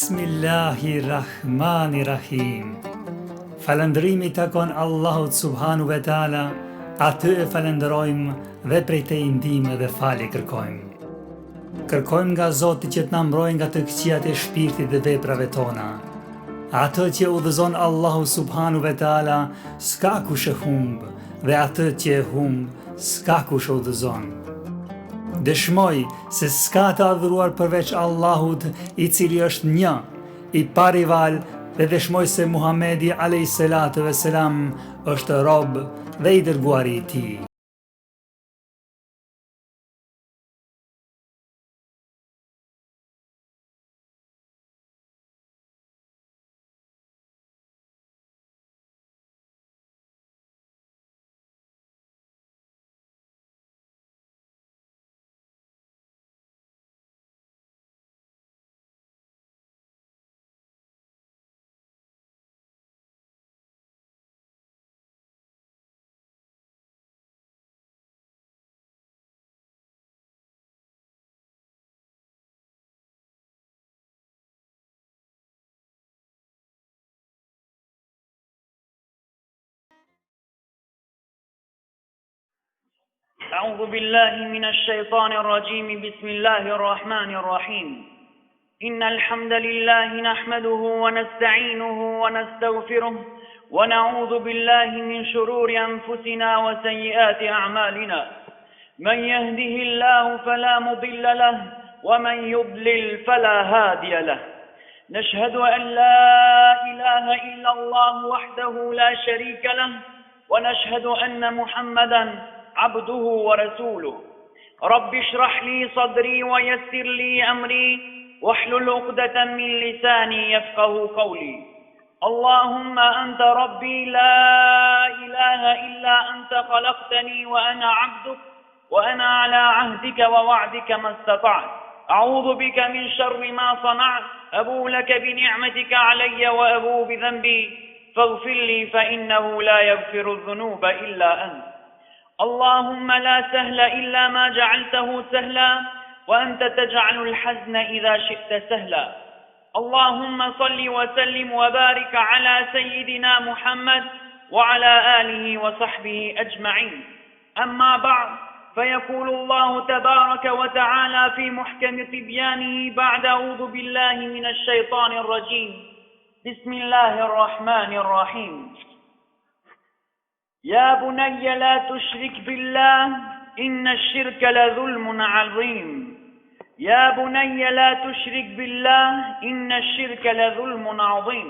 Bismillahi Rahmani Rahim. Falënderimi i takon Allahut Subhanu ve Teala, atë e falënderojmë dhe prej tij ndihmë dhe falje kërkojmë. Kërkojmë nga Zoti që të na mbrojë nga të këqijat e shpirtit dhe veprave tona. Atë që e udhëzon Allahu Subhanu ve Teala, s'ka kush e humb, dhe atë që e humb, s'ka kush e udhëzon. Dëshmoj se s'ka të adhuruar përveç Allahut, i cili është një, i pa rival dhe dëshmoj se Muhamedi alayhi salatu vesselam është rob dhe i dërguari i tij. أعوذ بالله من الشيطان الرجيم بسم الله الرحمن الرحيم إن الحمد لله نحمده ونستعينه ونستغفره ونعوذ بالله من شرور أنفسنا وسيئات أعمالنا من يهده الله فلا مضل له ومن يضلل فلا هادي له نشهد أن لا إله إلا الله وحده لا شريك له ونشهد أن محمدا عبده ورسوله رب اشرح لي صدري ويسر لي أمري واحلل عقدة من لساني يفقه قولي اللهم أنت ربي لا إله إلا أنت خلقتني وأنا عبدك وأنا على عهدك ووعدك ما استطعت أعوذ بك من شر ما صنعت أبو لك بنعمتك علي وأبو بذنبي فاغفر لي فإنه لا يغفر الذنوب إلا أنت اللهم لا سهل إلا ما جعلته سهلا وأنت تجعل الحزن إذا شئت سهلا اللهم صل وسلم وبارك على سيدنا محمد وعلى آله وصحبه أجمعين أما بعد فيقول الله تبارك وتعالى في محكم تبيانه بعد أعوذ بالله من الشيطان الرجيم بسم الله الرحمن الرحيم يا بني لا تشرك بالله إن الشرك لظلم عظيم يا بني لا تشرك بالله إن الشرك لظلم عظيم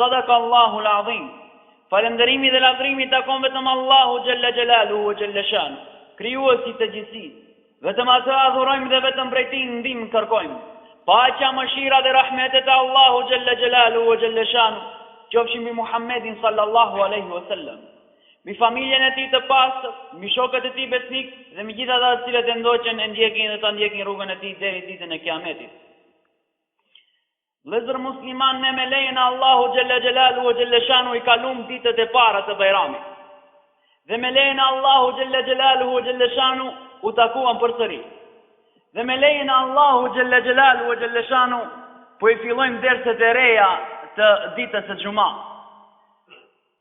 صدق الله العظيم Falënderimi dhe lavdërimi takon vetëm Allahu xhalla xhelaluhu wa xhalla shanu, krijuesit të gjithësisë. Vetëm atë adhurojmë dhe vetëm prej tij ndihmë kërkojmë. Paqja, mëshira dhe rahmetet e Allahu xhalla xhelaluhu wa xhalla shanu qofshin mbi Muhammedin sallallahu alaihi wasallam, mbi familjen e tij të pastër, mbi shokët e tij besnik dhe mbi gjithë ata të cilët e ndoqën, e ndjekin dhe ta ndjekin rrugën e tij deri ditën e Kiametit. Vëllezër musliman ne me lejen e Allahu xhalla xhelaluhu xhalla shanu i kalum ditët e para të Bajramit. Dhe me lejen e Allahu xhalla xhelaluhu xhalla shanu u takuam përsëri. Dhe me lejen e Allahu xhalla xhelaluhu xhalla shanu po i fillojmë derset e reja të ditës së xhuma.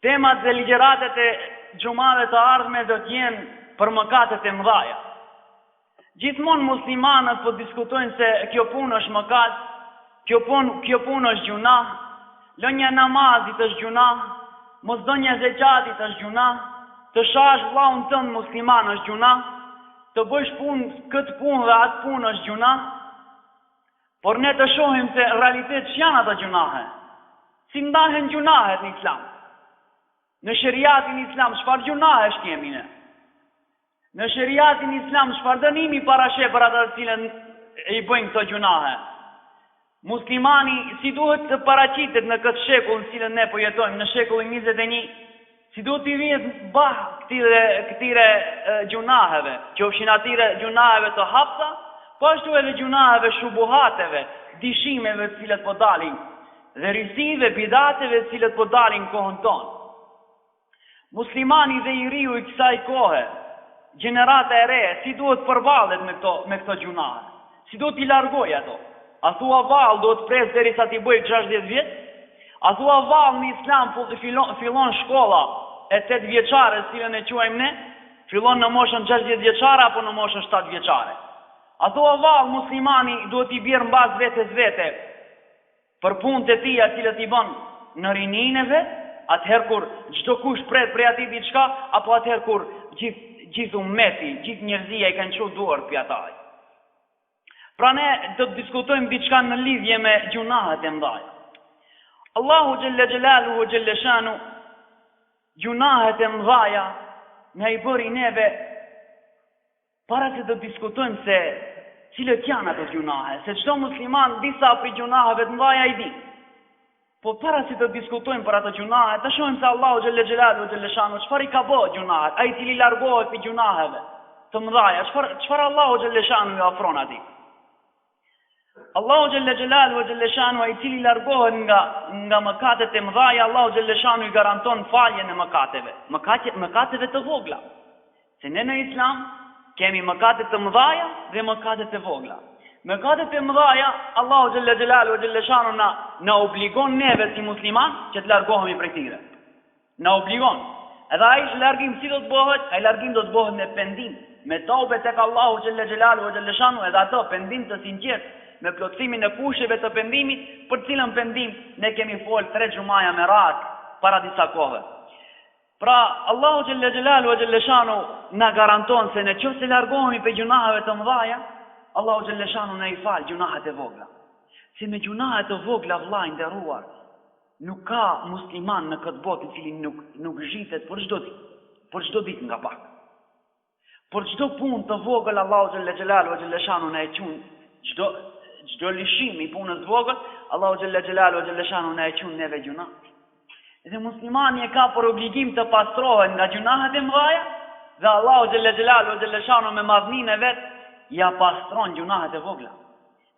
Temat dhe ligjëratat e xhumave të ardhme do të jenë për mëkatet e mëdhaja. Gjithmonë muslimanët po diskutojnë se kjo punë është mëkat, kjo punë, kjo punë është gjunah, lënia e namazit është gjunah, mosdhënia e zeqatit është gjunah, të shash vllaun tënd musliman është gjunah, të bësh punë këtë punë dhe atë punë është gjunah. Por ne të shohim se në realitet ç'janë ato gjunahe. Si ndahen gjunahet në islam? Në sheriatin islam çfarë gjunahesh kemi ne? Në sheriatin islam çfarë dënimi parasheh për ata të cilët i bëjnë këto gjunahe? Muslimani si duhet të paraqitet në këtë shekull në cilën ne po jetojmë, në shekullin 21, si duhet t'i vihet bah këtyre, këtyre gjunaheve, qofshin atyre gjunaheve të hapta, po ashtu edhe gjunaheve shubuhateve, dyshimeve të cilat po dalin, dhe risive, bidateve të cilat po dalin në kohën tonë. Muslimani dhe i riu i kësaj kohe, gjenerata e re, si duhet përballet me këto me këto gjunahe? Si duhet t'i largojë ato? A thua vallë duhet të pres derisa t'i bëj 60 vjet? A thua vallë në Islam fillon, fillon shkolla e 8 vjeçare, të cilën e quajmë ne, fillon në moshën 60 vjeçare apo në moshën 7 vjeçare? A thua vallë muslimani duhet t'i bjerë mbas vetes vete për punët e tija të cilat i bën në rininë e vet, atëherë kur çdokush pret prej atij diçka, apo atëherë kur gjithë gjithë ummeti, gjithë njerëzia i kanë çu duart pi ataj. Pra ne do të diskutojmë diçka në lidhje me gjunahet e mëdha. Allahu xhelle xhelaluhu xhelle shanu gjunahet e mëdha na i bëri neve para se të diskutojmë se cilët janë ato gjunahe, se çdo musliman disa prej gjunaheve të mëdha i di. Po para se të diskutojmë për ato gjunahe, të shohim se Allahu xhelle xhelaluhu xhelle shanu çfarë i ka bë gjunahet, ai i cili largohet prej gjunaheve të mëdha, çfarë çfarë Allahu xhelle shanu i ofron atij. Allahu xhelle xhelaluhu xhelle shanu ai i cili largohet nga nga mëkatet e mëdha, Allahu xhelle shanu i garanton faljen e mëkateve, mëkate mëkateve të vogla. Se ne në Islam kemi mëkate të mëdhaja dhe mëkate të vogla. Mëkatet e mëdhaja, Allahu xhelle xhelaluhu xhelle shanu na na obligon neve si musliman që të largohemi prej tyre. Na obligon. Edhe ai largim si do të bëhet? Ai largim do të bëhet me pendim, me tobe tek Allahu xhelle xhelaluhu xhelle shanu edhe ato pendim të sinqertë me plotësimin e kushteve të pendimit, për të cilën pendim ne kemi fol tre xhumaja me radhë para disa kohëve. Pra, Allahu xhelle xhelaluhu xhelle shanu na garanton se në qoftë se largohemi prej gjunaheve të mëdhaja, Allahu xhelle shanu na i fal gjunahet e vogla. Se me gjunahe të vogla vëlla i nderuar, nuk ka musliman në këtë botë i cili nuk nuk zhitet për çdo ditë, për çdo ditë nga pak. Për çdo punë të vogël Allahu xhelle xhelaluhu xhelle shanu na e qun çdo çdo lëshim i punës të vogël Allahu xhelle xhelaluhu xhelle shanu na e qun neve gjunah. Dhe muslimani e ka për obligim të pastrohet nga gjunahet e mëdha dhe Allahu xhelle xhelaluhu xhelle shanu me madhninë e vet ja pastron gjunahet e vogla.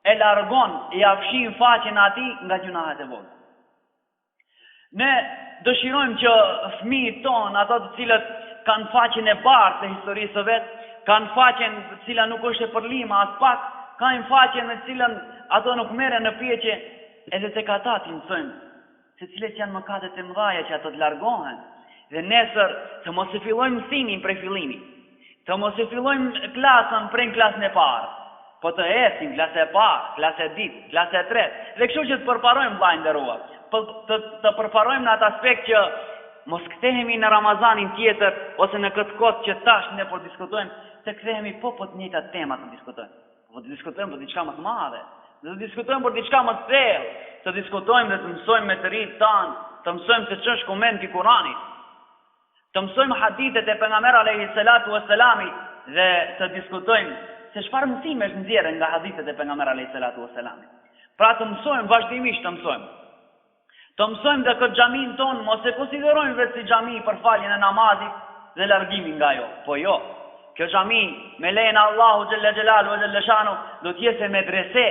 E largon, ja fshin faqen atij nga gjunahet e vogla. Ne dëshirojmë që fëmijët tonë, ato të cilët kanë faqen e bardhë të historisë së vet, kanë faqen e cila nuk është e përlime as pak, kanë faqen në të cilën ato nuk merren në pyetje, edhe tek ata t'i mësojmë se cilët janë mëkatet e mëdha që ato të largohen. Dhe nesër të mos e fillojmë mësimin prej fillimit. Të mos e fillojmë klasën prej në klasën e parë, po të ecim klasa e parë, klasa e dytë, klasa e tretë, dhe kështu që të përparojmë vëlla i nderuar, po të, të përparojmë në atë aspekt që mos kthehemi në Ramazanin tjetër ose në këtë kohë që tash ne po diskutojmë, të kthehemi po po të njëjtat tema të diskutojmë. Po të diskutojmë për diçka më të madhe, dhe të diskutojmë për diçka më të thellë, të diskutojmë dhe të mësojmë me të rinjtë tanë, të mësojmë se ç'është komenti i Kuranit. Të mësojmë hadithet e Pejgamber alejhi salatu ue selamit dhe të diskutojmë se çfarë mësimesh nxjerren nga hadithet e Pejgamber alejhi salatu ue selamit. Pra të mësojmë vazhdimisht të mësojmë. Të mësojmë dhe këtë xhaminë tonë mos e konsiderojmë veç si xhami për faljen e namazit dhe largimin nga ajo. Po jo. Kjo xhami me lejen e Allahu xhelle xhelaluhu xhelle shanu do të jetë medrese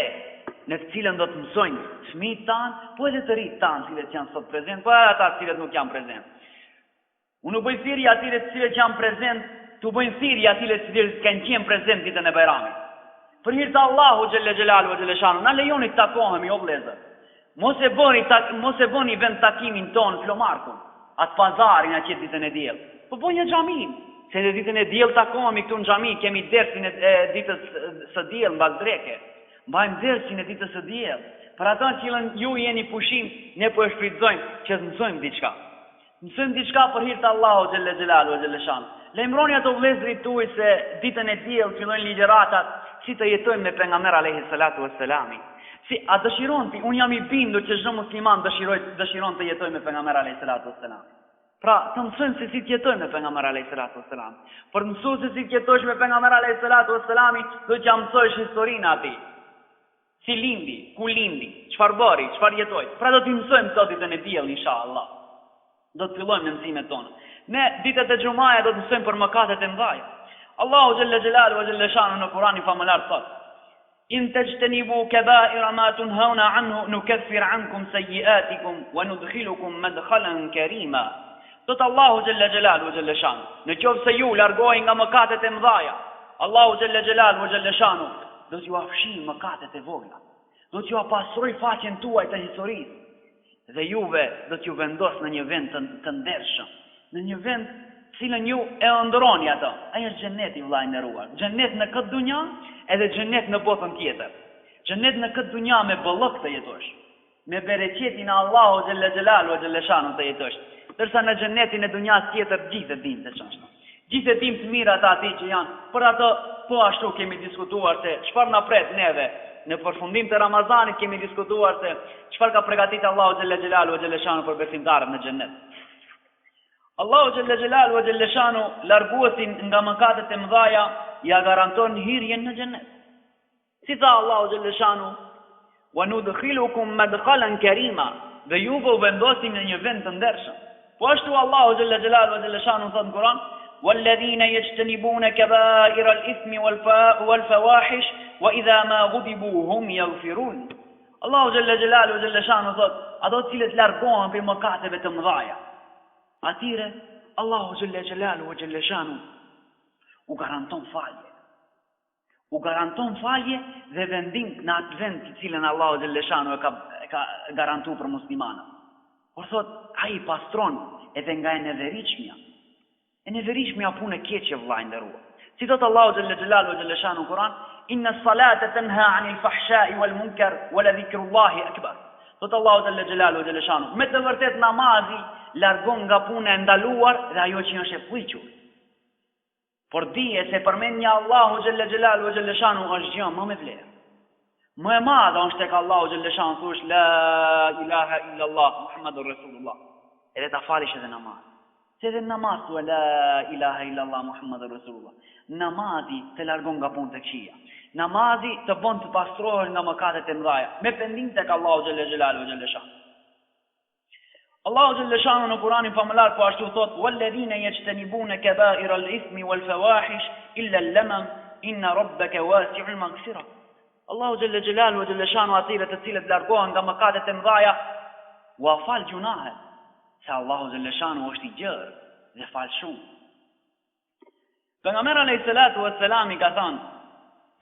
në të cilën do të mësojnë fëmijët tanë, po edhe të rinjtë tanë, të cilët janë sot prezent, po edhe ata të cilët nuk janë prezent. Unë u bëj thirrje atyre të cilët janë prezent, t'u bëjnë thirrje atyre të cilët kanë qenë prezent ditën e Bajramit. Për hir të Allahu xhelle xhelaluhu xhelle shanu, na lejoni të takohemi o vëllezër. Mos e bëni tak, mos e bëni vend takimin tonë Flomarkun, atë pazarin atje ditën e diell. Po bëni xhaminë, se në ditën e diell takohemi këtu në xhami, kemi dersin e, e ditës së diell mbas dreke. Mbajmë dersin e ditës së diell. Për atë cilën ju jeni pushim, ne po e shfrytëzojmë që të mësojmë diçka. Mësojmë diçka për hir të Allahut xhelle xhelaluhu xhelle shanu. Lajmëroni ato vëllezërit tuaj se ditën e diell fillojnë ligjëratat si të jetojmë me pejgamber alejhi salatu vesselami. Si a dëshiron ti? Unë jam i bindur që çdo musliman dëshiroj dëshiron të jetojë me pejgamber alejhi salatu vesselam. Pra, të mësojmë se si të jetojmë me pejgamber alejhi salatu vesselam. Për të mësuar se si të jetosh me pejgamber alejhi salatu vesselami, do t'ia mësosh historinë atij. Si lindi, ku lindi, çfarë bëri, çfarë jetoi. Pra do t'i mësojmë këto ditën e diell inshallah. Do të fillojmë në mësimet tona. Ne ditët e xhumaja do të mësojmë për mëkatet e mëdha. Allahu xhelle xhelaluhu xhelle shanu në Kur'anin famëlartë thotë: In tajtanibu kaba'ira ma tunhauna anhu nukaffir ankum sayyi'atikum wa nudkhilukum madkhalan karima. Thotë Allahu xhelle xhelaluhu xhelle shanu, në qoftë se ju largoheni nga mëkatet e mëdha, Allahu xhelle xhelaluhu xhelle shanu do t'jua fshijë mëkatet e vogla. Do t'jua pastroj faqen tuaj të historisë dhe juve do t'ju vendos në një vend të, të ndershëm, në një vend cilën ju e ëndërroni ato. Ai është xheneti vëlla i nderuar. Xhenet në këtë dunja edhe xhenet në botën tjetër. Xhenet në këtë dunja me bollëk të jetosh. Me bereqetin e Allahut xhelle xhelaluhu ve xhelle shanuhu të jetosh. Ndërsa në xhenetin e dunjas tjetër gjithë e dimë se ç'është. Gjithë e dimë të mirat e atij që janë, për ato po ashtu kemi diskutuar se çfarë na pret neve. Në përfundim të Ramazanit kemi diskutuar se çfarë ka përgatitur Allahu xhelle xhelaluhu ve xhelle shanuhu për besimtarët në xhenet. Allahu xhelle xhelaluhu ve xhelle shanuhu larguesin nga mëkatet e mëdha ja garanton hyrjen në xhenet. Si tha Allahu xhelle shanuhu, "Wa nudkhilukum madkhalan karima", dhe juve u vendosim në një vend të ndershëm. Po ashtu Allahu xhelle xhelaluhu ve xhelle shanuhu thotë në Kur'an, "Walladhina yajtanibuna kaba'ira al-ithmi wal fawahish wa idha ma ghadibu hum yaghfirun." Allahu xhelle xhelaluhu ve xhelle shanuhu thotë, ato të cilët largohen prej mëkateve të mëdha. Atyre Allahu xhelle xhelaluhu ve xhelle shanuhu u garanton falje. U garanton falje dhe vendim në atë vend të cilën Allahu xhelle shanuhu e ka e ka garantu për muslimanët. Por thot, ai i pastron edhe nga e neveritshmja. E neveritshmja punë e keqe vëlla i nderuar. Si thot Allahu xhelle xhelaluhu ve xhelle shanuhu në Kur'an, Inna salata tanha 'anil fahsha'i wal munkar wa la dhikrullahi akbar. Thot Allahu xhelle xhelaluhu ve xhelle shanuhu, me të vërtetë namazi largon nga puna e ndaluar dhe ajo që është e flliqur. Por dije se përmendja e Allahut xhelle xhelaluhu ve xhelle shanuhu është gjë më me vlerë. Më e madhe është tek Allahu xhelle shanuhu thush la ilaha illa Allah Muhammadur Rasulullah. Edhe ta falish edhe namaz. Se edhe namaz thua la ilaha illa Allah Muhammadur Rasulullah. Namazi të largon nga punët e këqija. Namazi të bën të pastrohesh nga mëkatet e mëdha. Me pendim tek Allahu xhelle xhelaluhu ve xhelle shanuhu. Allahu xhelle shanuhu në Kur'anin famëlartë po ashtu thotë: "Walladhina yajtanibuna kaba'ira al-ithmi wal-fawahish illa al-lamam inna rabbaka wasi'ul maghfira." Allahu xhelle xhelaluhu ve xhelle shanuhu atyre të cilët largohen nga mëkatet e mëdha ua fal gjunahet, se Allahu xhelle shanuhu është i gjerë dhe fal shumë. Pejgamberi alayhi salatu wassalam i ka thënë: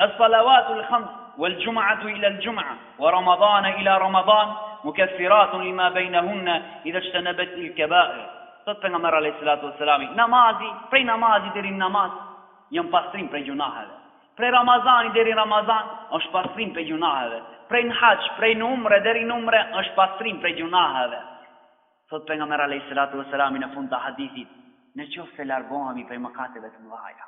"As-salawatu al-khams wal-jum'atu ila al-jum'a wa Ramadan ila Ramadan mukaffiratun lima bainahunna idha ijtanabat al-kaba'ir." Thot pejgamberi alayhi salatu wassalam, namazi prej namazi deri në namaz janë pastrim prej gjunaheve. Prej Ramazani deri në Ramazan është pastrim prej gjunaheve. Prej në haxh, prej në umre deri në umre është pastrim prej gjunaheve. Thotë Pejgamberi alejhi salatu ue selami në fund të hadithit, në qoftë se largohemi prej mëkateve të mëdha.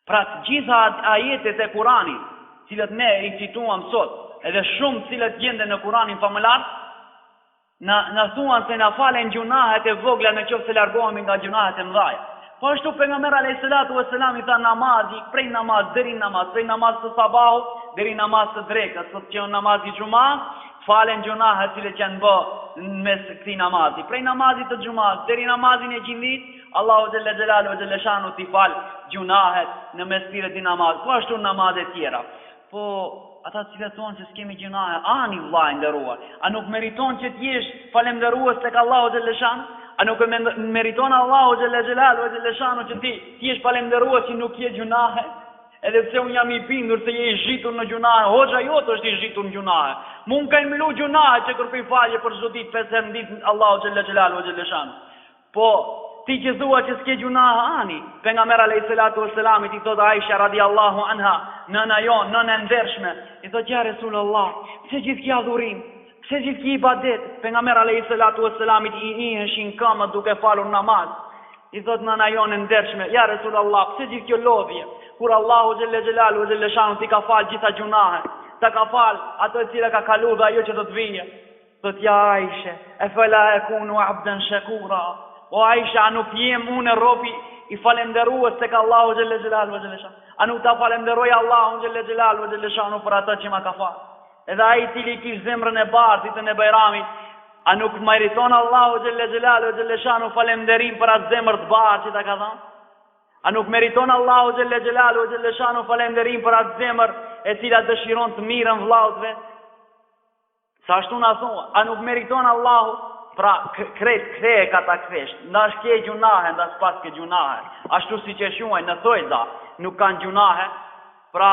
Pra të gjitha ajetet e Kuranit, cilët ne i cituam sot, edhe shumë cilët gjenden në Kuranin famëlartë, na, na thuan se na falen gjunahet e vogla në qoftë se largohemi nga gjunahet e mëdha. Po ashtu pejgamberi alayhi salatu vesselam i tha namazi prej namaz deri në namaz, prej namaz të sabahut deri në namaz të drekës, thotë që namazi xhuma, falen gjunahet të cilët janë bë në mes këtij namazi. Prej namazit të xhumas deri në namazin e iqindisë, Allahu xhelle xhelaluhu xhelle shanuhu t'i fal gjunahet në mes këtyre dy namazeve, po ashtu namazet tjera. Po, ata të cilët thonë se s'kemi gjunahe, ani vëlla i nderuar, a nuk meriton që të jesh falënderues tek Allahu xhelle shanuhu? A nuk e meriton Allahu xhelle xhelaluhu xhelle shanuhu që ti të jesh falënderues që nuk ke gjunahe? Edhe pse unë jam i bindur se je i zhytur në gjunahe, hoxha jot është i zhytur në gjunahe. Mu më kanë mlu gjunahe që kërkoj falje për çdo ditë pesë herë në ditë Allahu xhelle xhelaluhu xhelle shanuhu. Po, ti që thua që s'ke gjunah ani, pejgamberi alayhi salatu wassalam i thotë Aisha radiallahu anha, nëna jonë, nëna e ndershme, i thotë ja Resulullah, pse gjithë ky adhurim, pse gjithë ky ibadet, pejgamberi alayhi salatu wassalam i iheshin këmbët duke falur namaz. I thotë nëna jonë e ndershme, ja Resulullah, pse gjithë kjo lodhje, kur Allahu xhelle xhelaluhu xhelle shanuhu t'i ka fal gjitha gjunahet, ta ka fal ato e cila ka kalu dhe ajo që do të vijë. Thot ja Aishe, efela ekunu abden shekura. O Aishe, a nuk jem unë robi i falenderues tek Allahu xhelle xhelaluhu xhelle shanuhu? A nuk ta falenderoj Allahun xhelle xhelaluhu xhelle shanuhu për atë që ma ka falë? Edhe ai i cili kish zemrën e bardhë ditën e Bajramit, a nuk meriton Allahu xhelle xhelaluhu xhelle shanuhu falenderim për atë zemër të bardhë që ta ka dhënë? A nuk meriton Allahu xhelle xhelaluhu xhelle shanuhu falenderim për atë zemër e cila dëshiron të mirën vëllaut vet? Sa ashtu na thua, a nuk meriton Allahu? Pra, krejt ktheje ka ta kthesh, ndash ke gjunahe, ndash s'paske gjunahe. Ashtu siç e shuajnë në thojza, nuk kanë gjunahe. Pra,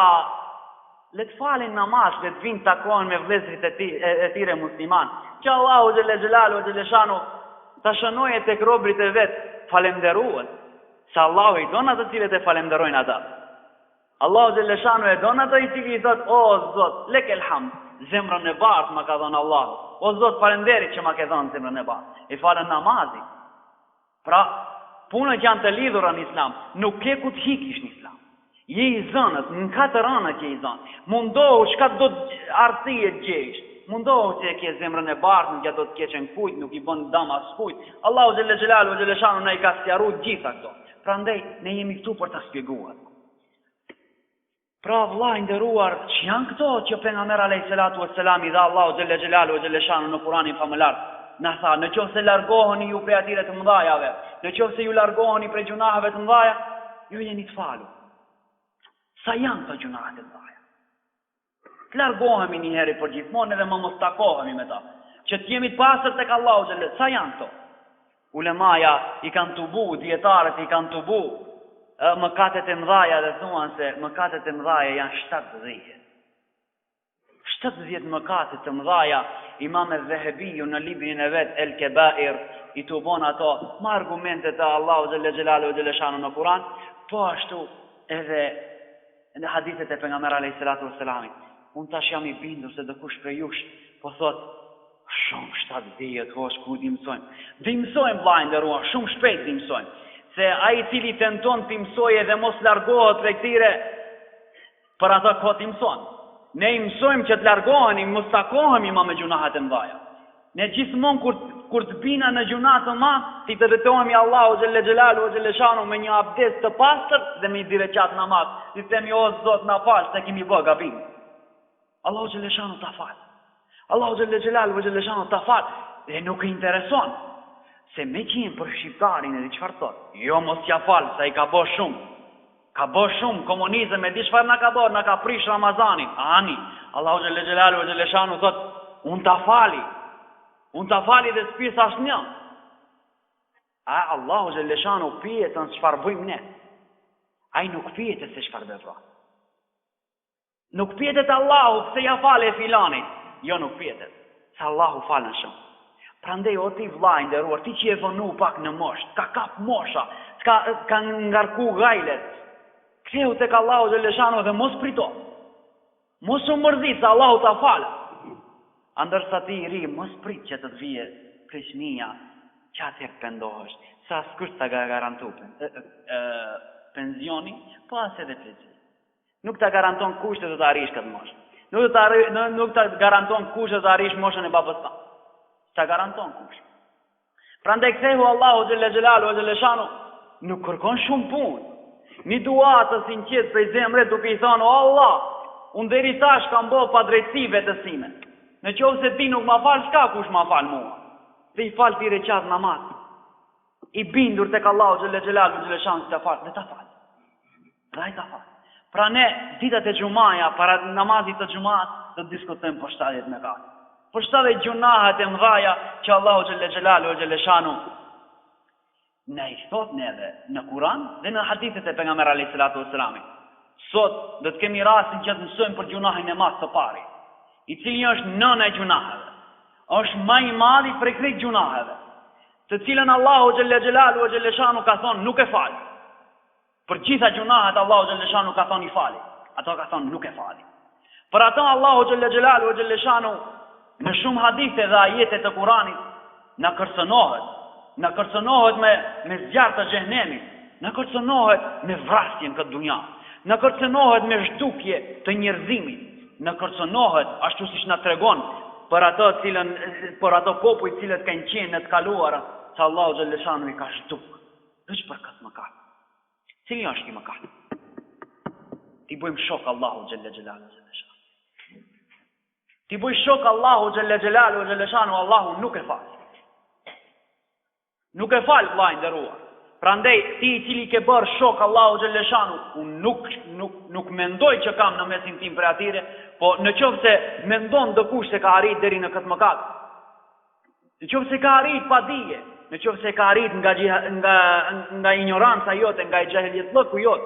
Le të falin namaz, le të vinë takohen me vëllezërit e, e, e tyre musliman. Që Allahu xhelle xhelaluhu xhelle shanuhu ta shënojë tek robërit e vet falënderues. Se Allahu i don ata të cilët e falënderojnë ata. Allahu xhelle shanuhu e don atë i cili i thot o Zot, lekel hamd, zemrën e bardhë ma ka dhënë Allahu. O Zot, faleminderit që ma ke dhënë zemrën e bardhë. E falën namazin. Pra, punët janë të lidhura në islam, nuk ke ku të hikish në islam. Je i zënët, në katër anët je i zënë. Mundohu, çka do arsye të gjejsh. Mundohu që e ke zemrën e bardhë, nuk ja do të keqen kujt, nuk i bën dam askujt. Allahu xhelle xhelaluhu xhelle shanuhu na i ka sqaru gjitha këto. Prandaj, ne jemi këtu për ta shpjeguar. Pra vëlla i nderuar, ç'janë këto që pejgamber alayhi salatu wassalam i dha Allahu xhelle xhelaluhu xhelle shanuhu në Kur'anin famëlartë? Na tha, në qoftë se largoheni ju prej atyre të mëdhajave, në qoftë se ju largoheni prej gjunaheve të mëdhaja, ju jeni të falur. Sa janë këto gjunahet e mëdhaja? Të largohemi një herë për gjithmonë edhe më mos takohemi me ta. Që të jemi të pastër tek Allahu xhelle. Sa janë këto? Ulemaja i kanë tubu, dijetarët i kanë tubu mëkatet e mëdhaja dhe thuan se mëkatet e mëdhaja janë 70. 70 mëkate të mëdhaja, Imam Edh-Dhehebiu në librin e vet El Kebair i tubon ato me argumente të Allahu xhelle xhelaluhu xhelle shanuhu në Kur'an, po ashtu edhe Në hadithet e Pejgamberit alejhi salatu ves selamit, unë tash jam i bindur se dokush prej jush po thot shumë 70 hoxhë ku t'i mësojmë. T'i mësojmë vlla i nderuar, shumë shpejt t'i mësojmë. Se ai i cili tenton t'i mësojë dhe mos largohet prej tyre, për atë kot i mëson. Ne i mësojmë që të largoheni, mos takohemi ma me gjunahet e mëdhaja. Ne gjithmonë kur kur të bina në gjunah të madh, t'i drejtohemi Allahu xhelle xhelaluhu xhelle shanuhu me një abdes të pastër dhe me dy reqat namaz. T'i themi o Zot na fal se kemi bë gabim. Allahu xhelle shanuhu ta fal. Allahu xhelle xhelaluhu xhelle shanuhu ta fal dhe nuk i intereson se me qenë për shqiptarin edhe çfarë thot. Jo mos ja fal se ai ka bë shumë. Ka bo shumë komunizëm e di çfarë na ka bo, na ka prish Ramazanin. Ani, Allahu xhelle xhelaluhu xhelle shanuhu thot, unë ta fali. Unë ta fali dhe s'pyes asnjë. A Allahu xhelle shanuhu pyet se çfarë bëjmë ne. Ai nuk pyetet se çfarë vepron. Nuk pyetet Allahu pse ja fale filanit. Jo nuk pyetet. Se Allahu falën shumë. Prandaj o ti vlla i nderuar, ti që je vonu pak në moshë, t'ka kap mosha, t'ka ka ngarku gajlet. Kthehu tek Allahu xhelle shanuhu dhe mos prito. Mos u mërzit se Allahu ta fal. A ndërsa ti i ri, mos prit që të të vije pleqnia që atëherë të pendohesh, se askush s'ta ka garantu pen, e, e, penzioni, po as edhe pleqnia. Nuk ta garanton kush se do të arrish këtë moshë. Nuk do të arri, nuk ta garanton kush se do të arrish moshën e babës tënd. S'ta garanton kush. Prandaj kthehu Allahu xhelle xhelaluhu xhelle shanuhu, nuk kërkon shumë punë. Një dua të sinqertë prej zemre duke i thënë o Allah, unë deri tash kam bo padrejtësi vetes sime. Në qoftë se ti nuk ma fal, s'ka kush ma fal mua. Dhe i fal dy reqat namaz. I bindur tek Allahu xhelle xhelaluhu xhelle shanuhu ta fal, dhe ta fal. Dhe ai ta fal. Pra ne, ditët e xhumaja, para namazit të xhumas, do të diskutojmë për 70 mëkate. Për 70 gjunahet e mdhaja që Allahu xhelle xhelaluhu xhelle shanuhu na i thot neve në Kuran dhe në hadithet e pejgamberit alayhi salatu wasalamit. Sot do të kemi rastin që të mësojmë për gjunahin e madh të pari, i cili është nëna e gjunaheve. Është ma i madhi prej krejt gjunaheve, të cilën Allahu xhelle xhelaluhu xhelle shanuhu ka thonë nuk e fal. Për gjitha gjunahet Allahu xhelle shanuhu ka thonë i fali. Ato ka thonë nuk e fali. Për ato Allahu xhelle xhelaluhu xhelle shanuhu në shumë hadithe dhe ajete të Kuranit na kërcënohet, na kërcënohet me me zjarr të xhehenemit, na kërcënohet me vrasje në këtë dunja, na kërcënohet me zhdukje të njerëzimit, na kërcënohet ashtu siç na tregon për ato cilën për ato popuj të cilët kanë qenë në të kaluarën, se Allahu xhelle shanuhu i ka zhduk. Veç për këtë mëkat. Cili është ky mëkat? T'i bëjmë shok Allahu xhelle xhelaluhu xhelle shanuhu. T'i bëjmë shok Allahu xhelle xhelaluhu xhelle shanuhu, Allahu nuk e fal. Nuk e fal vlla i nderuar. Prandaj ti i cili ke bërë shok Allahu xhelle shanuhu, unë nuk nuk nuk mendoj që kam në mesin tim prej atyre, po në qoftë se mendon dokush se ka arrit deri në këtë mëkat, Në qoftë se ka arrit pa dije, në qoftë se ka arrit nga, nga, nga injoranca jote, nga xhahilijetllëku jot,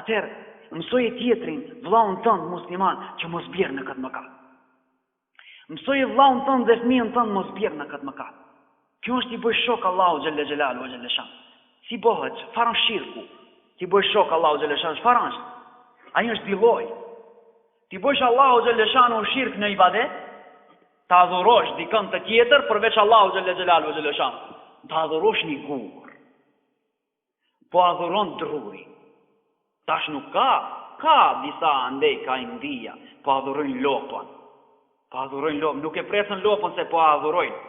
atëherë, Mësoje tjetrin, vllaun tënd musliman, që mos bjerë në këtë mëkat. Mësoje vllaun tënd dhe fëmijën tënd mos bjerë në këtë mëkat. Kjo është t'i bësh shok Allahu xhelle xhelaluhu ve xhelle shanuhu. Si bëhet? Çfarë është shirku? T'i bësh shok Allahu xhelle shanuhu, çfarë është? Ai është dy lloj. T'i bësh Allahu xhelle shanuhu shirk në ibadet, ta adhurosh dikën të tjetër përveç Allahu xhelle xhelaluhu ve xhelle shanuhu. Ta adhurosh një gur. Po adhuron druri. Tash nuk ka, ka disa andej ka India, po adhurojnë lopën. Po adhurojnë lopën, nuk e presin lopën se po adhurojnë.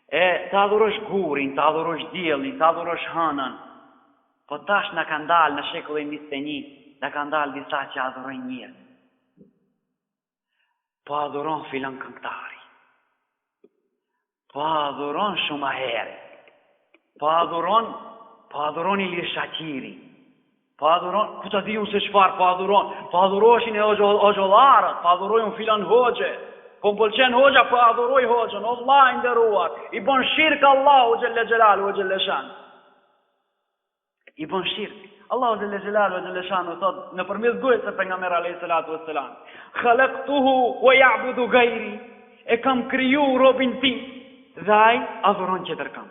E të adhurosh gurin, të adhurosh diellin, të adhurosh hënën. Po tash na kanë dalë në shekullin 21, na kanë dalë disa që adhurojnë njerëz. Po adhuron filan këngëtari. Po adhuron Shumaheri. Po adhuron, po adhuron Ilir Shaqiri. Po adhuron, ku ta di unë se çfarë po adhuron? Po adhuroshin e hoxhollarët, po adhurojnë filan hoxhe. Po më pëlqen hoxha, po adhuroj hoxhën. O vlla i nderuar, i bën shirk Allahu xhelle xhelaluhu ve xhelle shanuhu. I bën shirk. Allahu xhelle xhelaluhu ve xhelle shanuhu thot nëpërmjet gojës së pejgamberit alayhi salatu vesselam, "Khalaqtuhu wa ya'budu ghayri." E kam kriju robin tim dhe ai adhuron tjetër kënd.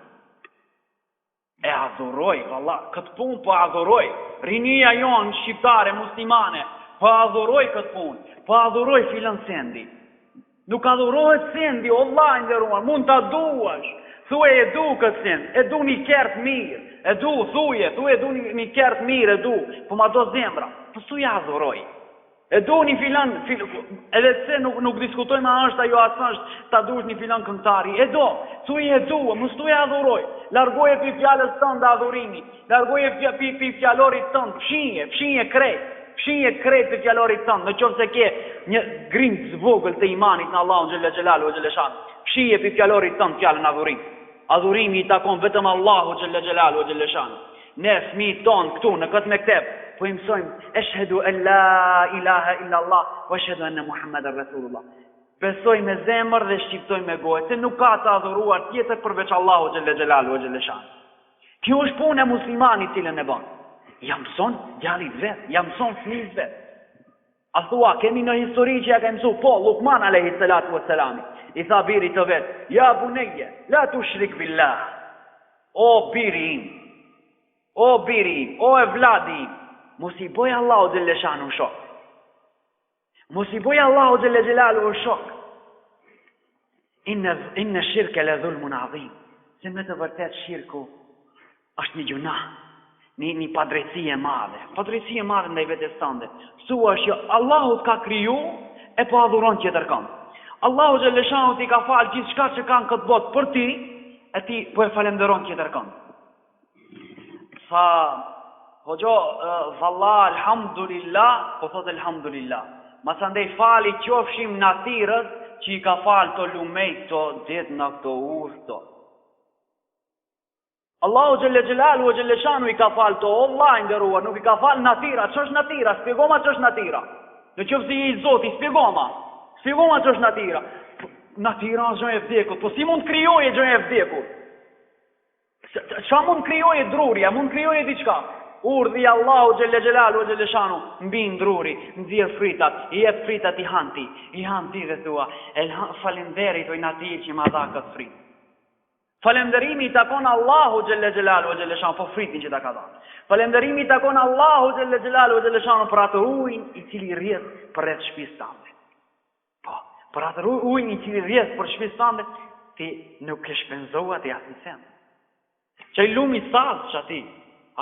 E adhuroj, valla, këtë punë po adhuroj. Rinia jonë shqiptare, muslimane, po adhuroj këtë punë, po adhuroj filan sendi. Nuk adhurohet sendi, o vlla i nderuar, mund ta duash. Thuje e du këtë send, e du një kerr t'mirë, e du, thuje, thuje e du një, një kerr t'mirë, e du, po ma do zemra, po s'thuj e adhuroj. E du një filan, fil, edhe pse nuk, nuk diskutojmë a është ajo a s'është, ta dush një filan këngëtari, e do, thuje e du, mos thuj e adhuroj, largoje pi fjalës tënde adhurimi, Largoje pi pi fjalorit tënd, fshinje, fshinje krejt, fshinje krejt pi fjalorit tënd, në qoftë se ke një grimcë të vogël të imanit në Allahun xhelle xhelaluhu ve xhelle shanuhu, fshije pi fjalorit tënd fjalën adhurim. Adhurimi i takon vetëm Allahu xhelle xhelaluhu ve xhelle shanuhu. Ne fëmijët tonë këtu në këtë mekteb po i mësojmë eshhedu en la ilaha illa Allah wa eshhedu enne Muhammeden Rasulullah. Besoj me zemër dhe shqiptoj me gojë se nuk ka të adhuruar tjetër përveç Allahu xhelle xhelaluhu ve xhelle shanuhu. Kjo është punë e muslimanit cilën e bën. Ja mëson djalit vet, ja mëson fëmijës vet. A thua, kemi në histori që ja ka mësu, po, Lukman alejhi salatu ve selami, i tha birit të vet, ja buneje, la tushrik billah, o biri im, o biri im, o evladi im, mos i boj Allahu xhelle shanuhu shok. Mos i boj Allahu xhelle xhelaluhu shok. Inne, inne shirke le dhulmun adhim. Se me të vërtet shirku është një gjunah, një, një padrejtësi e madhe. Padrejtësi e madhe ndaj vetes tënde. Thua që Allahu të ka kriju e po adhuron tjetër kënd. Allahu xhelle shanuhu t'i ka falë gjithçka që ka në këtë botë për ti, e ti po e falenderon tjetër kënd. Tha, hoxho, valla, alhamdulillah, po thot alhamdulillah. Masandej falë i qofshim natyrës që i ka falë kto lumej, këto detna, këto udhë, këto. Allahu xhelle xhelaluhu ve xhelle shanuhu i ka falë kto, o vlla i nderuar, nuk i ka falë natyra, ç'është natyra, shpjegoma ç'është natyra. Në qoftë se je i zoti, shpjegoma, shpjegoma ç'është natyra. Natyra është gjë e vdekur, po si mund të krijoje gjë e vdekur? Ça mund krijoje druri, a mund krijoje diçka? Urdhri i Allahu xhelle xhelaluhu ve xhelle shanuhu, mbin druri, nxjerr fritat, i jep fritat i han ti, i han ti dhe thua, elha, falemnderit oj natyrë që ma dha këtë frit. Falemnderimi i takon Allahu xhelle xhelaluhu ve xhelle shanuhu, për fritin që ta ka dhanë. Falemnderimi i takon Allahu xhelle xhelaluhu ve xhelle shanuhu për atë ujin i cili rrjedh përreth shpisë tande. Po, për atë ujin i cili rrjedh për shpisë tande, ti nuk ke shpenzu aty asnjë send. Qaj lumi Saz që aty,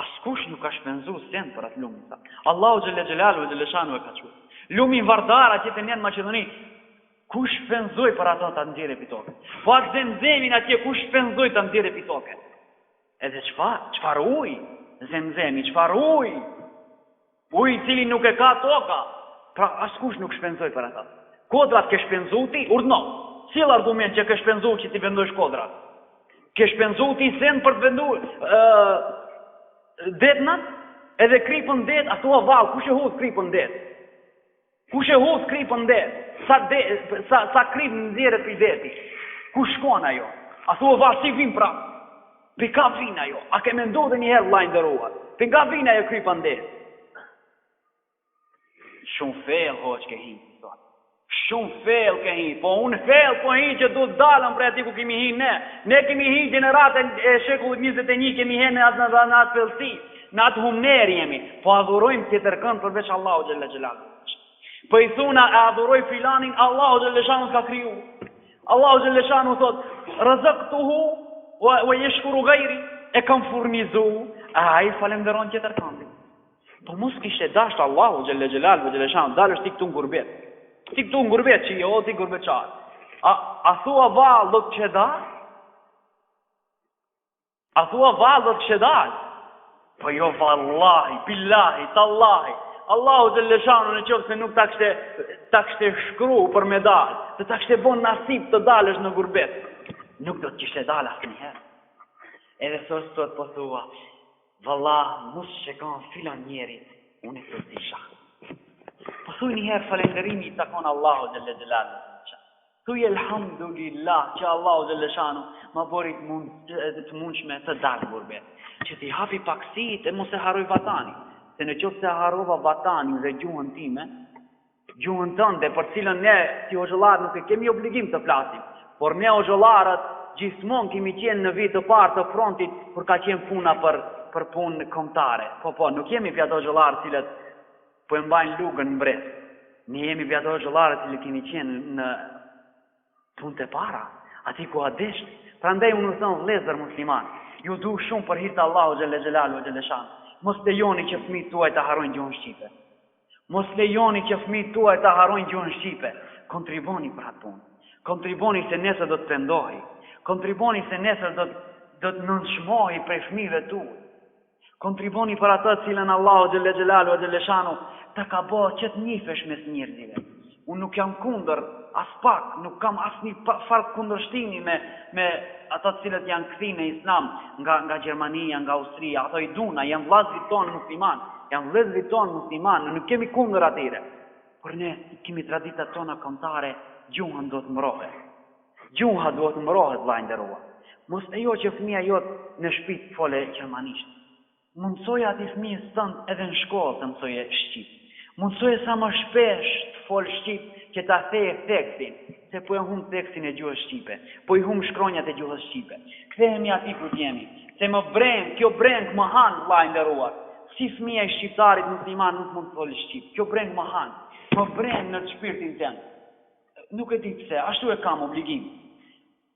askush nuk ka shpenzu send për atë lumi Saz. Allahu xhelle xhelaluhu ve xhelle shanuhu e ka çu. Lumi Vardar atje te ne në Maqedoni, kush shpenzoi për ato ta nxjerrë pi toke? Po atë zemzemin atje, kush shpenzoi ta nxjerrë pi toke? Edhe çfarë? Çfarë ujë? Zemzemi, çfarë ujë? Ujë i cili nuk e ka toka, pra askush nuk shpenzoi për ata. Kodrat ke shpenzu ti, urdhno. Sill argument që ke shpenzu që t'i vendosh kodrat. Ke shpenzu ti sen për të vendu ë detnat, edhe kripën det, a thua vallë, kush e hudh kripën det? Kush e hudh kripën det? Sa de, sa sa kripë nxjerret prej deti? Ku shkon ajo? A thua vallë si vin pra? Pi ka vin ajo? A ke mendu edhe një herë vëlla i nderuar? Pi nga vin ajo kripa në det? Shumë fell hoxhë ke hi, thot. Shumë fell ke hi, po unë fell po hi që duhet dalëm prej aty ku kemi hi ne. Ne kemi hi gjeneratën e shekullit 21, kemi hi në atë në atë fellësi, në atë humnerë jemi, po adhurojmë tjetër kënd përveç Allahu xhelle xhelaluhu. Po i thuna e adhuroj filanin, Allahu xhelle shanuhu t'ka kriju. Allahu xhelle shanuhu thot, rezektuhu wa, wa jeshkuru gajri, e kam furnizu, a ai falenderon tjetër këndin. Po mos kishte dasht Allahu xhelle xhelaluhu xhelle shanuhu, dalësh ti këtu në gurbet. Ti këtu në gurbet që je o ti gurbetçar. A a thua vallë do të kishe dal? A thua vallë do të kishe dal? Po jo vallahi, billahi, tallahi. Allahu xhelle shanuhu në qoftë se nuk ta kishte ta kishte shkru për me dal, të ta kishte bon nasip të dalësh në gurbet. Nuk do të kishe dal asnjëherë. Edhe sot sot po thua, Valla mos ishe kan filan njeri, unë këtu s'isha. Po thuj një herë falenderimi i takon Allahu xhelle xhelaluhu. Thuj elhamdulillah që Allahu xhelle shanuhu ma bëri të mund të mundshme të dal n'gurbet. Që t'i hapi pak sytë e mos e harroj vatanin. Se në qoftë se harrova vatanin dhe gjuhën time, gjuhën tënde për cilën ne si hoxhallarë nuk e kemi obligim të flasim, por ne hoxhallarët gjithmonë kemi qenë në vijë të parë të frontit kur ka qenë puna për për punë kombëtare. Po po, nuk jemi prej ato hoxhallarë të cilët po e mbajnë lugën në brez. Ne jemi prej ato hoxhallarë të cilët kemi qenë në punë të para, aty ku a desht. Prandaj unë u them vëllezër musliman, ju du shumë për hir të Allahu xhelle xhelaluhu xhelle shanuhu. Mos lejoni që fëmijët tuaj ta harrojnë gjuhën shqipe. Mos lejoni që fëmijët tuaj ta harrojnë gjuhën shqipe. Kontriboni për atë punë. Kontriboni se nesër do të pendohej. Kontriboni se nesër do të do të nënçmohej prej fëmijëve tuaj. Kontriboni për atë cilën Allahu xhelle xhelaluhu xhelle shanuhu ta ka bë që të njifesh mes njerëzve. Unë nuk jam kundër aspak, nuk kam asnjë farë kundërshtimi me me ata të cilët janë kthy në Islam nga nga Gjermania, nga Austria, ato i duna, janë vëllazërit tonë musliman, janë vëllezërit tonë musliman, ne nuk kemi kundër atyre. Por ne kemi traditat tona kombëtare, gjuhën duhet mbrohet. Gjuha duhet mbrohet, vëlla i nderuar. Mos lejo që fëmija jot në shtëpi të fole gjermanisht. Mundësoje atij fëmijës tënd edhe në shkollë të mësoje shqip. Mundësoje sa më shpesh të folë shqip që ta theje theksin, se po e humb theksin e gjuhës shqipe, po i humb shkronjat e gjuhës shqipe. Kthehemi aty ku jemi, se më brengë, kjo brengë më han, vëlla i nderuar. Si fëmija i shqiptarit musliman nuk mund të folë shqip. Kjo brengë më han, më bren në shpirtin tem. Nuk e di pse, ashtu e kam obligim.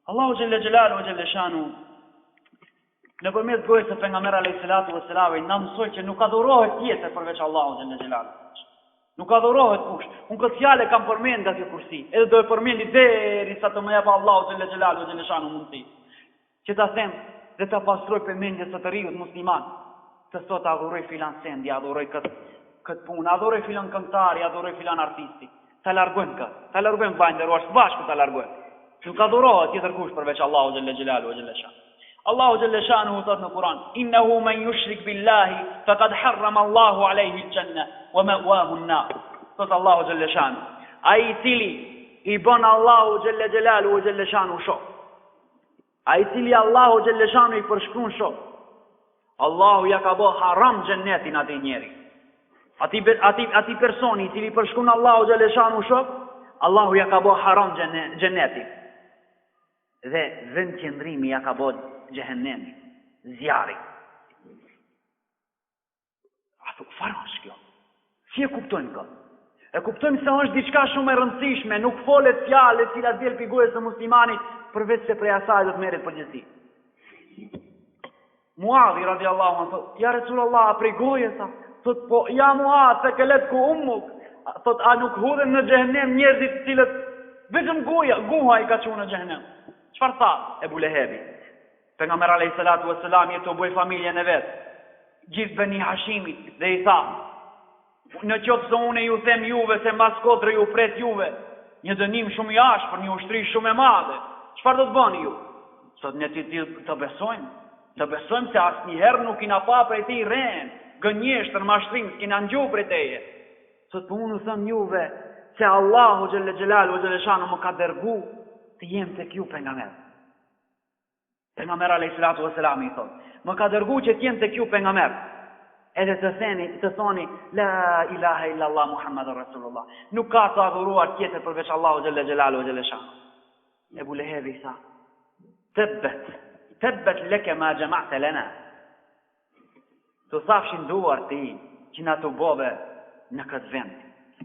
Allahu xhelle xhelaluhu xhelle shanuhu nëpërmjet gojës së pejgamberit alayhi salatu vesselam na mësoi që nuk adhurohet tjetër përveç Allahut xhelle xhelaluhu. Nuk adhurohet kush. Unë këtë fjalë e kam përmend nga kjo kursi, edhe do e përmendi derisa të më jap Allahu xhelle xhelaluhu xhelle shanuhu mundësi. Që ta them dhe ta pastroj prej mendjes së të riut musliman, të thotë adhuroj filan sendi, adhuroj këtë këtë punë, adhuroj filan këngëtari, adhuroj filan artisti. Ta largojmë këtë, ta largojmë vëlla i nderuar, së bashku ta largojmë. Nuk adhurohet tjetër kush përveç Allahu xhelle xhelaluhu xhelle shanuhu. Allahu xhelle shanuhu thot në Kur'an: "Innahu man yushrik billahi faqad harrama Allahu alayhi al-janna wa ma'wahu an-nar." Thot Allahu xhelle shanuhu, ai i cili i bën Allahu xhelle xhelaluhu xhelle shanuhu shok. Ai i cili Allahu xhelle shanuhu i përshkruan shok. Allahu ja ka bë haram xhennetin atij njeri. Atij atij atij personi i cili i përshkruan Allahu xhelle shanuhu shok, Allahu ja ka bë haram xhennetin. Dhe vend qëndrimi ja ka bë xhehennemi, zjarri. A thu, çfarë është kjo? Si e kuptojmë këtë? E kuptojmë se është diçka shumë e rëndësishme, nuk folet fjalë e cila del prej gojës së muslimanit, përveç se prej asaj do të merret përgjegjësi. Muadhi radiallahu anhu thot, ja Resulallah, a prej gojës, a? Thot, po, ja Muadh, thekiletke ummuk. Thot, a nuk hudhen në xhehenem njerëzit të cilët vetëm goja, guha i ka çu në xhehenem. Çfarë tha Ebu Lehebi? Pejgamberi alayhi salatu wassalam e tuboi familjen e vet, gjithë Beni Hashimit dhe i tha: Në qoftë se unë ju them juve se mbas kodre ju pret juve një dënim shumë i ashpër, një ushtri shumë e madhe, çfarë do të bëni ju? Sot ne ti, ti të besojmë, të besojmë se asnjëherë nuk kina pa prej teje rrenë, gënjeshtër, mashtrim, s'kina ngju prej teje. Sot po unë u them juve se Allahu xhelle xhelaluhu xhelle shanuhu më ka dërgu të jem tek ju pejgamber. Pejgamberi alayhi salatu wasalam i thot, më ka dërgu që të jem tek ju pejgamber. Edhe të theni, të thoni la ilaha illa Allah Muhammadur Rasulullah. Nuk ka të adhuruar tjetër përveç Allahu xhelle xhelaluhu xhelle shanuhu. Ebu Lehebi tha: Tebbet, tebbet leke ma xhema'te lena. T'u thafshin duart ti që na tubove në këtë vend.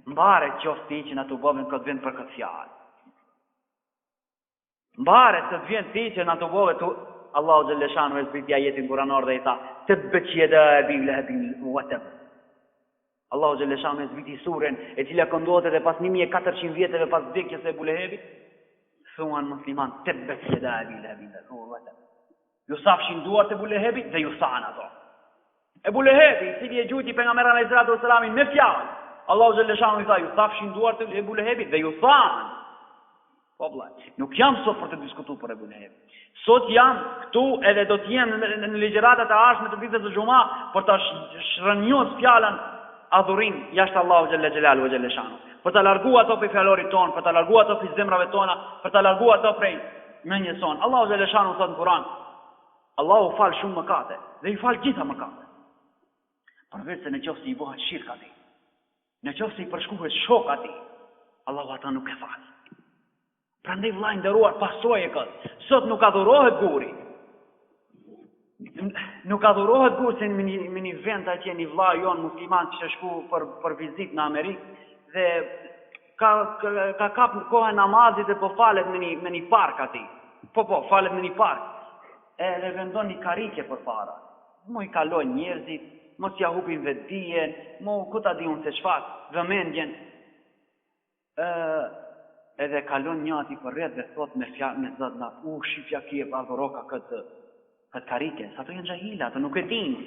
Mbare qoftë ti që na tubove në këtë vend për këtë fjalë. Mbare të të vjen ti që na tubove tu Allahu xhelle shanuhu e zbriti ajetin kuranor dhe i tha Tebbet jeda ebi lehebin ve teb. Allahu xhelle shanuhu e zbriti suren e cila këndohet edhe pas 1400 vjetëve pas vdekjes së Ebu Lehebit. Thuan musliman Tebbet jeda ebi lehebin ve teb. Ju thafshin duart Ebu Lehebit dhe ju thanë ato. Ebu Lehebi, i cili e gjujti pejgamberin alejhi salatu ve selamin me fjalë. Allahu xhelle shanuhu i tha, ju thafshin duart Ebu Lehebit dhe ju thanë. Po vlla, nuk jam sot për të diskutu për Ebu Lehebin. Sot jam këtu edhe do të jem në, në, në ligjëratat e ardhshme të ditës së xhuma për ta shrrënjos fjalën adhurim jashtë Allahu xhelle xhelaluhu xhelle shanuhu. Për ta larguar ato prej fjalorit tonë, për ta larguar ato prej zemrave tona, për ta larguar ato prej mendjes sonë. Allahu xhelle shanuhu thotë në Kur'an, Allahu fal shumë mëkate dhe i fal gjitha mëkatet. Përveç se në qoftë se i bëhet shirk atij. Në qoftë se i përshkuhet shok atij, Allahu atë nuk e fal. Prandaj vëlla i nderuar pasoje kët. Sot nuk adhurohet guri. Nuk adhurohet guri se në një, në një vend atje një vëlla jonë musliman kishte shku për për vizitë në Amerikë dhe ka ka, ka kap në kohën e namazit dhe po falet në një në një park aty. Po po, falet në një park. Edhe vendon një karike përpara. Mo i kalojnë njerëzit, mos ja hupin vetëdijen, mo ku ta di unë se çfarë, vëmendjen. Ë edhe kalon një aty përreth dhe thot me fjalë me zë t'nalt, u shifja ky e adhuroka këtë këtë karike, se ato janë xhahila, ato nuk e dinë.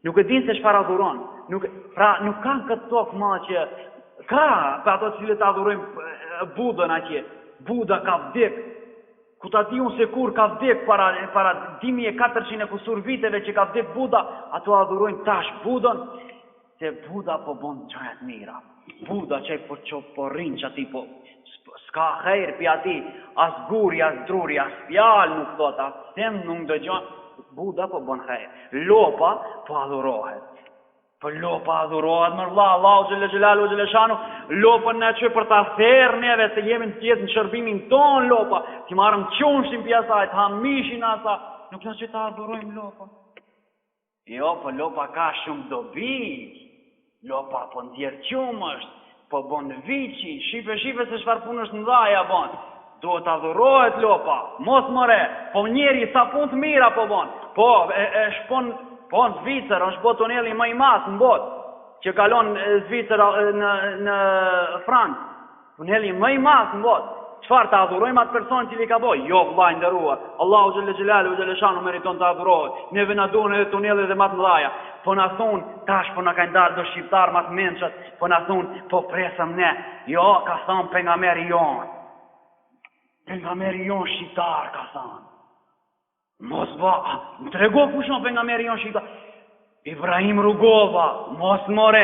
Nuk e dinë se çfarë adhuron. Nuk pra nuk kanë këtë tokë më që ka për ato të cilët adhurojnë Budën atje. Buda ka vdek. Ku ta di unë se kur ka vdek para para 2400 e kusur viteve që ka vdek Buda, ato adhurojnë tash Budën se Buda po bon gjëra të mira. Buda që po që po rrin që aty po s'ka hajr pi aty, as guri, as druri, as fjalë nuk thot, as sem nuk dëgjon. Buda po bon hajr. Lopa po adhurohet. Po lopa adhurohet mor vlla, Allahu xhelle xhelaluhu xhelle shanuhu, lopën na çoi për ta therë neve të jemi të jetë në shërbimin ton lopa, t'i marrëm qumshtin pi asaj, të ham mishin asaj, nuk na çoi ta adhurojmë lopën. Jo, po lopa ka shumë dobi. Lopa po nxjerr qumësht, po bon viçi, shife shife se çfarë punësh të mëdhaja bon. Duhet të adhurohet lopa, mos more, po njeri sa punë të mira po bon. Po, e, e shpon, po në Zvicër, është bo tuneli më i madh në botë, që kalon Zvicër në, në Francë. Tuneli më i madh në botë. Çfarë ta adhurojmë atë person i cili ka bo? Jo vëlla i nderuar. Allahu xhelle xhelaluhu xhelle shanuhu meriton të adhurohet. Neve na duhen edhe tunele edhe më të mëdha. Po na thon, tash po na kanë dalë do shqiptar më të mençët, po na thon, po presëm ne. Jo, ka thënë pejgamberi jon. Pejgamberi jon shqiptar ka thënë. Mos ba, më trego kush o pejgamberi jonë shqiptar. Ibrahim Rugova, mos more,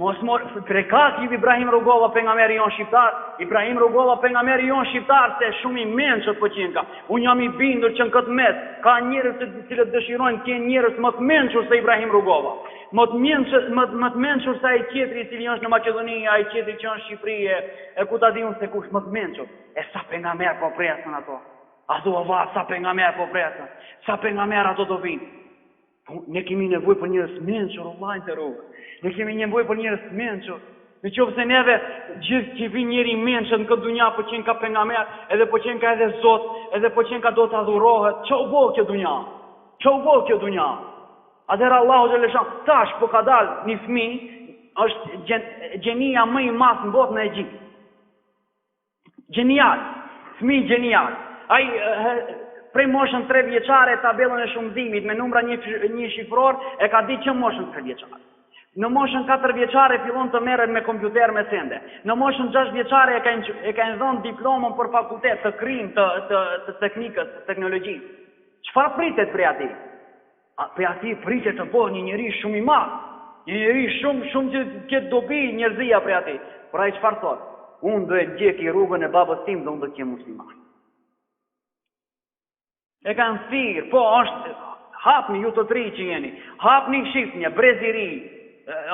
mos more, prej ka ki Ibrahim Rugova pejgamberi jonë shqiptar, Ibrahim Rugova pejgamberi jonë shqiptar, se shumë i mençët po qenka. Unë jam i bindur që në këtë mes, ka njerëz të cilët dëshirojnë të jenë njerëz më të mençur se Ibrahim Rugova. Më të mençur, më, më të mençur se ai tjetri i cili është në Maqedoni, ai tjetri që është në Shqipëri, e, e ku ta di unë se kush më të mençur. E sa pejgamber po presin ato. A thua vlla, sa pejgamber po presën, sa pejgamber ato do vinë. Po, ne kemi nevojë për njerëz të mençur, o vlla i nderuar. Ne kemi nevojë për njerëz të mençur. Në qoftë se neve gjithë që vin njeri i mençur në këtë dunja po qenka pejgamber, edhe po qenka edhe Zot, edhe po qenka do të adhurohet, ça u bo kjo dunja? Ça u bo kjo dunja? Atëherë Allahu xhelle shanuhu, tash po ka dal një fëmijë, është gjen, gjenia më i madh në botë në Egjipt. Gjenial, fëmijë gjenial. Ai prej moshën 3 vjeçare tabelën e shumëzimit me numra një, një shifror e ka ditë që moshën 3 vjeçare. Në moshën 4 vjeçare fillon të merret me kompjuter me sende. Në moshën 6 vjeçare e kanë e kanë dhënë diplomën për fakultet të krim të të, të teknikës, të teknologjisë. Çfarë pritet prej atij? A prej atij pritet të bëhet një njeri shumë i madh, një njeri shumë shumë që të ketë dobi njerëzia prej atij. Por ai çfarë thotë? Unë do e ndjeki rrugën e babës tim dhe unë do të jem musliman. E kanë thirr, po është. Hapni ju të të ri që jeni. Hapni shifnje, brez i ri.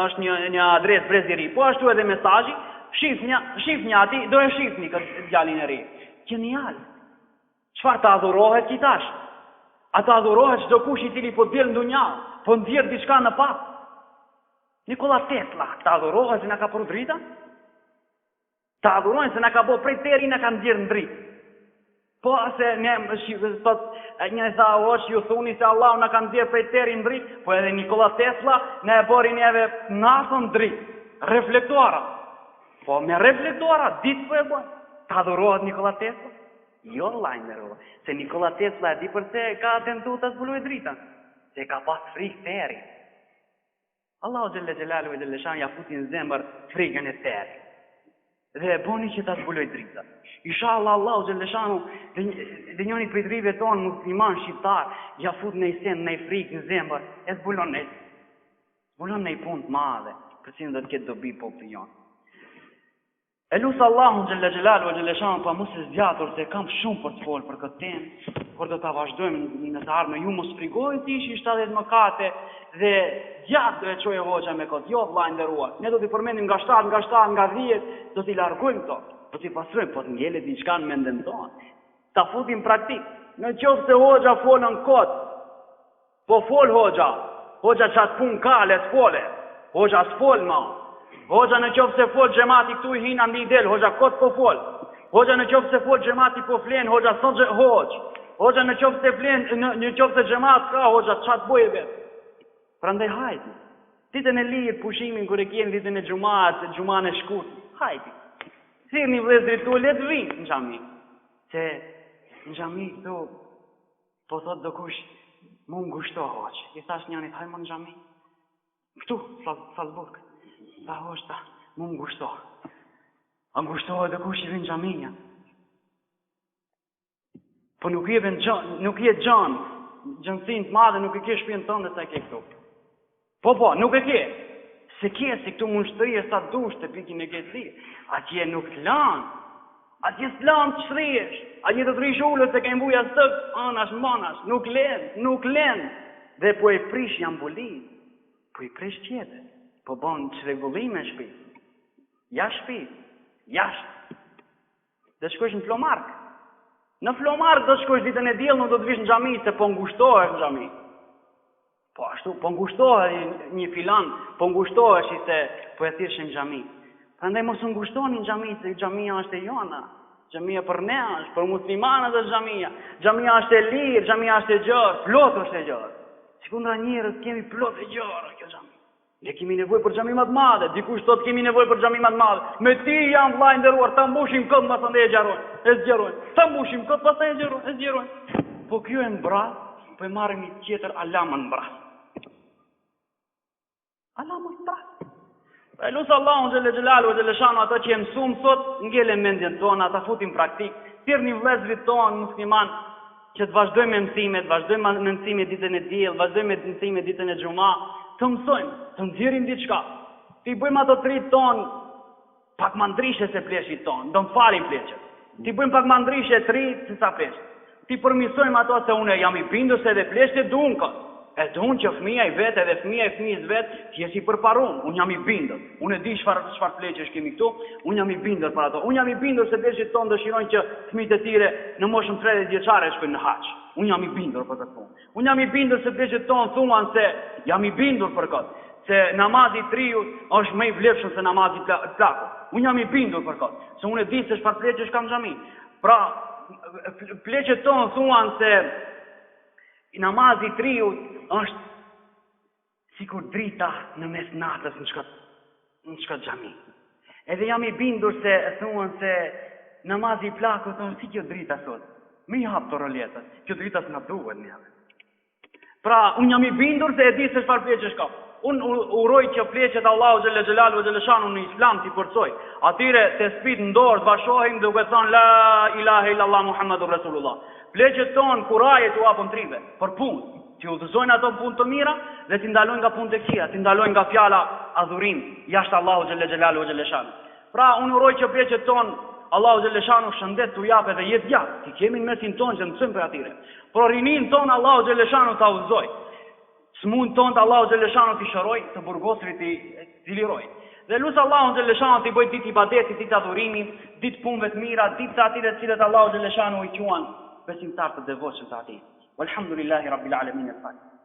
Është një një adresë brez i ri. Po ashtu edhe mesazhi, shifnja, shifnja aty, do e shifni këtë djalin e ri. Genial. Çfarë të adhurohet ky tash? A të adhurohet çdokush i cili po del në dunja, po nxjerr diçka në pah? Nikola Tesla, të adhurohet se na ka pru drita? Të adhurojnë se na ka bo prej terri na ka nxjerr në dritë. Po se ne thot një tha hoxhë ju thuni se Allahu na ka nxjerr prej terri në dritë, po edhe Nikola Tesla na e bëri neve natën dritë, reflektuara. Po me reflektuara ditë po e bën. Të adhurohet Nikola Tesla? Jo vlla i nderuar, se Nikola Tesla e di përse ka tentu ta zbulojë dritën, se ka pas frikë terrin. Allahu xhelle xhelaluhu ve xhelle shanuhu ja futi në zemër frikën e territ. Dhe e boni që ta zbulojë dritën. Inshallah Allahu xhelle shanuhu dhe, dhe njëri prej të rive tonë musliman shqiptar ja fut nej sen nej frikë në zemër e zbulon nej zbulon nej punë të madhe për cilën do të ketë dobi populli jonë. E lus Allahun xhelle xhelaluhu ve xhelle shanuhu pa mos e zgjatur se kam shumë për të folë për këtë temë, por do ta vazhdojmë në të ardhme. Ju mos frigoheni se ishin 70 mëkate dhe gjatë do e çojë hoxha me kot. Jo vëlla i nderuar. Ne do t'i përmendim nga 7, nga 7, nga 10, do t'i largojmë këto. Do t'i pastrojmë, po të ngelet diçka në mendjen tonë. Ta futim praktik. Në qoftë se hoxha folën kot, Po fol hoxha, hoxha qat punë ka, le të fole. Hoxha s'fol ma. Hoxha në qoftë se fol xhemati këtu i hin andej del, hoxha kot po fol. Hoxha në qoftë se fol xhemati po flen, hoxha s'o hoxh. Hoxha në qoftë se flen, në, në qoftë se xhemat ka, hoxha ça të bëjë vetë. Prandaj hajde. Ditën e lirë, pushimin kur e keni ditën e xhumat, xhuman e shkurt. Hajde. Thirrni vëllezërit tuaj le të vinë në xhami. Se në xhami këtu Po thot dokush, mu ngushto hoxh. I thash njanit, haj mo në xhami. Këtu, Salzburg. Tha hoxh, tha, mu ngushto. A ngushtohet dokush i vin xhami, ja. Po nuk je vend nuk je xhan. Xhanësinë të madhe nuk e ke shpinë tënde sa e ke këtu. Po, po, nuk e ke. S'e ke, se këtu mund shtrihesh sa dush tepihin e ke të lirë. Atje nuk të lanë. Atje s'të lanë të shtrihesh. Atje do të rrish ulët se ke mbu jastëk, anash, manash. Nuk len, nuk len. Dhe po e prish jambulin. Po i prish qepet. Po bon çrregullime në shpi. Jashtë shpi. Jashtë. Do shkosh në Flohmarkt. Në Flohmarkt do shkosh ditën e diel, nuk do të vish në xhami se po ngushtohesh në xhami. Po ashtu, po ngushtohesh një filan, po ngushtohesh se po e thirrshim xhami. Prandaj mos u ngushtoni në xhami se xhamia është e jona. Xhamia për ne është, për muslimanët është xhamia. Xhamia është e lirë, xhamia është e gjerë, plot është e gjerë. Sikundra njerëz kemi plot e gjerë kjo xhami. Ne kemi nevojë për xhami më të madhe. Dikush thotë kemi nevojë për xhami më të madhe. Me ty jam vëlla i nderuar, ta mbushim kot pastaj e zgjerojmë. E zgjerojmë. Ta mbushim kot pastaj e zgjerojmë, e zgjerojmë. Po kjo e mbras, po e marrim një tjetër ala më mbras. Ala më mbras. E lus Allahun xhele xhelaluhu xhele shanuhu ato që e mësum sot, ngelen n'mendjen tonë, ta futim praktik. Thirrni vëllezërit tonë musliman që të vazhdojmë me mësime, të vazhdojmë me mësime ditën e diel, vazhdojmë me mësime ditën e xhuma, të mësojmë, të nxjerrim diçka. T'i bëjmë ato të rinjtë tonë pak më ndryshe se pleqit tonë, do më falin pleqët. T'i bëjmë pak më ndryshe të rinjtë se sa pleqët. T'i përmirësojmë ato se unë jam i bindur se edhe pleqët e duan këtë. E duan që fëmija i vet edhe fëmija i fëmijës vet të jetë i përparum. Unë jam i bindur. Unë e di çfarë çfarë pleqësh kemi këtu. Unë jam i bindur për ato. Unë jam i bindur se pleqët tonë dëshirojnë që fëmijët e tyre në moshën 30 vjeçare shkojnë në haxh. Unë jam i bindur për këtë punë. Unë jam i bindur se pleqët tonë thuan se jam i bindur për këtë se namazi i të riut është më i vlefshëm se namazi i plakut. Unë jam i bindur për këtë, se unë e di se çfarë pleqësh kam në xhami. Pra, pleqët tonë thuan se Namazi i të riut është sikur drita në mes natës në çka në çka xhami. Edhe jam i bindur se thuan se namazi i plakut është si kjo drita sot. Me i hap të roletat, kjo drita s'na duhet neve. Pra, unë jam i bindur se e di se çfarë pleqësh ka. Unë uroj që pleqët Allahu xhele xhelaluhu xhele shanuhu në islam t'i forcoj. Atyre tespit në dorë t'ua shohim duke thonë la ilahe illallah Muhammedur Rasulullah. Pleqët tonë kurajë t'u japin të rinjve për punë, t'i udhëzojnë ato në punë të mira dhe t'i ndalojnë nga punë të këqija, t'i ndalojnë nga fjala adhurim jashtë Allahu xhele xhelaluhu xhele shanuhu. Pra unë uroj që pleqët tonë. Allahu xhelleshanu shëndet t'u japë edhe jetë gjatë, t'i kemi në mesin tonë që mësojmë prej atyre. Por rininë tonë Allahu xhelleshanu ta udhëzojë. Smunë tonë Allahu xhelleshanu t'i shërojë, të burgosurit t'i t'i lirojë. Dhe lus Allahun xhelleshanu t'i bëjë ditë ibadeti, ditë adhurimi, ditë punëve të mira, ditë të atyre të cilët Allahu xhelleshanu i quan besimtarë të devotshëm të atij. Walhamdulillahi rabbil alamin. El-Fatiha.